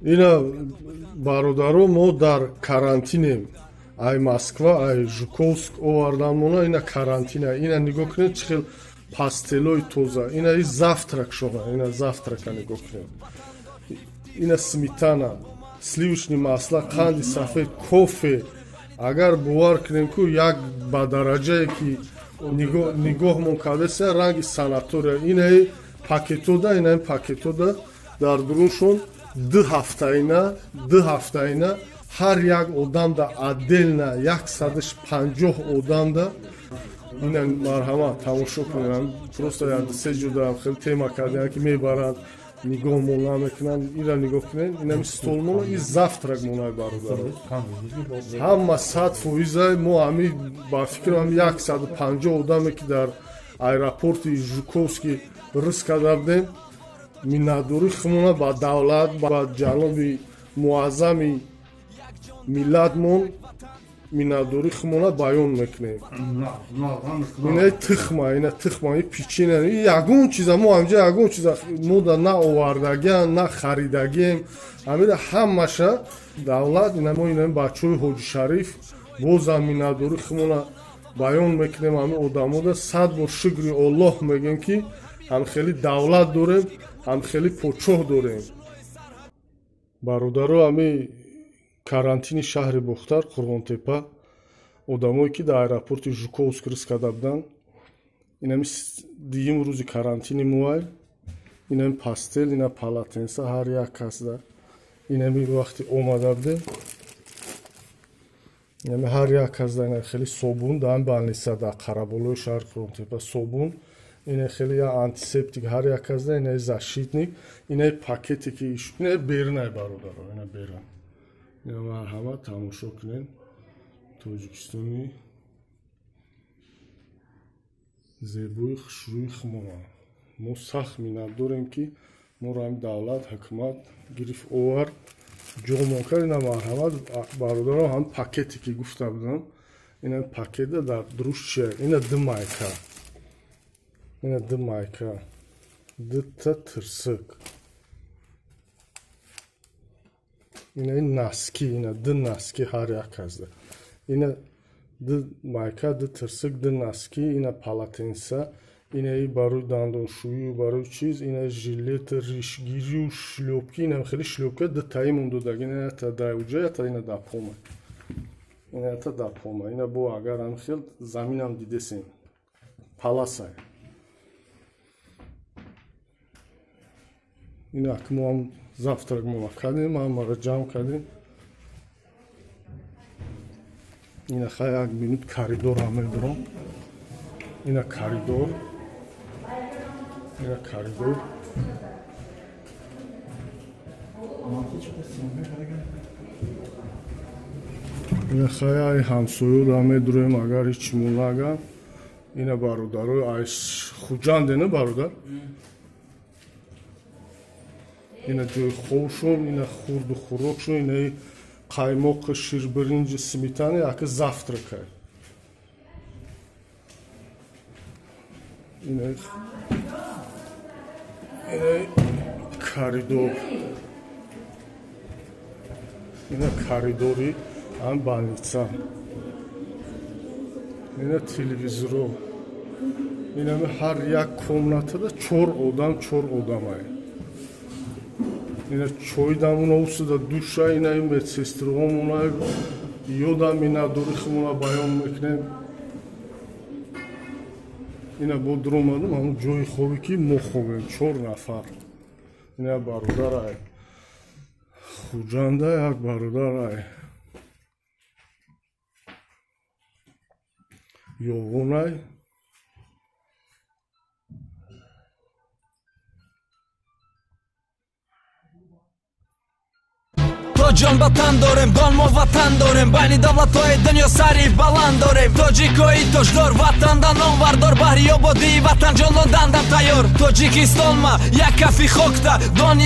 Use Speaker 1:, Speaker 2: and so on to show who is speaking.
Speaker 1: Ина бародаро, мо дар карантинем. Ай Москва, ай Жуковск оварданмона, ина карантина. Ина нигоҳ кунед, чӣ хел пастелои тоза. Ина и завтрак шона, ина завтрака нигоҳ кунед. Ина сметана, сливочный масла, қанди сафед, кофе. Агар бовар кунем, ку як ба дараҷае ки нигоҳмон кардеса, ранги санатория. Инаи пакетода, инаи пакетода дар дуруншон 2 ҳафтаина, 2 ҳафтаина ҳар як одамда отдельно 150 одамда. Ина марҳамат, тамошо кунед. Просто як се ҷода хеле тема кардем, ки мебаранд, нигоҳмон намекунанд. Ира нигоҳ кунед, инами столмона, и завтрак монай, бародаро, ҳама 100%. Мо ҳами ба фикрам 150 одаме, ки дар аэропорти Жуковский рис карда будем, миннатдорӣ худмона ба давлат, ба ҷаноби муаззами миллатмон миннатдорӣ худмона баён мекунем. Инаи тухма, ина тухма, и печенье, ягон чиза мо ҳамҷа, ягон чиза мода на овардагиам, на харидагием. Ҳамира ҳамаша давлат. Ина мо, ина бачаҳои Ҳоҷи Шариф, бозам миннатдорӣ худмона баён мекунем. Ҳамин одамода сад бор шукри Оллоҳ мегӯем, ки ҳам хеле давлат дорем, ҳам хеле подшоҳ дорем. Бародаро, ҳами карантини шаҳри Бохтар, Қурғонтепа, одамое ки дар аэропорти Жуковск рис карда буданд, инами дуюм рӯзи карантини муай. Инами постель, ина полотенца ҳар як касда. Инами вақти омада будем, инами ҳар як касда ина хеле собун, дар больница дар Қараболои шаҳри Қурғонтепа собун, ина хеле я антисептик ҳар як касда, инаи защитник, инаи пакете ки инаи берунай, бародаро, ина берун. Ина марҳамат, тамошо кунед, Тоҷикистони зебои хушрӯи хумона. Мо сахт миннатдорем, ки моро ҳами давлат, ҳукумат гирифт, овард, ҷомон кард. Ина марҳамат, бародаро, ҳам пакете ки гуфта будам, ина пакета дар дуруш чия? Ина ду майка, ина ду майка, дута тирсик, ина носки, ина ду носки ҳар як касда, ина ду майка, ду тирсик, ду носки, ина полотенца, инаи барои дандоншӯию барои чиз, ина жилет, ришгирию шлёпки. Ина хеле шлёпка дутаимон додаг, ина ята дар уҷа, ята ина дар пома, ина ята дар пома. Ина бо агар ам хел заминам дидесем, паласай. Ина ак мо ҳам завтрак мона кардем, ҳамаро ҷамъ кардем. Ина хай, як минут коридорам мебурам. Ина коридор, ина коридор. Ина хай, ай ҳамсоёра медуроем, агар ҳеч монага. Ина бародаро, ай Хуҷанде, на бародар, ина ҷои хобшон, ина хурду хӯрокшон, инаи қаймоқи, ширбиринҷи, сметана, яки завтракай. Инаи коридор, ина коридори ам больница, ина телевизоро. Инами ҳар як комнатада чор одам, чор одамай. Ина чойдамуна усуда душа, ина медсестраҳомуна ёдам, ина дорихмуна баён мекунем. Ина бо дуромадам ҳамун ҷои хобе, ки мо хобем, чор нафар. Ина бародарай Хуҷанда, як бародарай Ёвонай.
Speaker 2: Ҷон ба тан дорем, дон мо ватан дорем, байни давлатҳои дунё сари баланд дорем. Тоҷикои тоҷдор, ватанда номвардор, баҳри ободии ватан ҷон додан тайёр. Тоҷикистон ма як кафи хокта дон.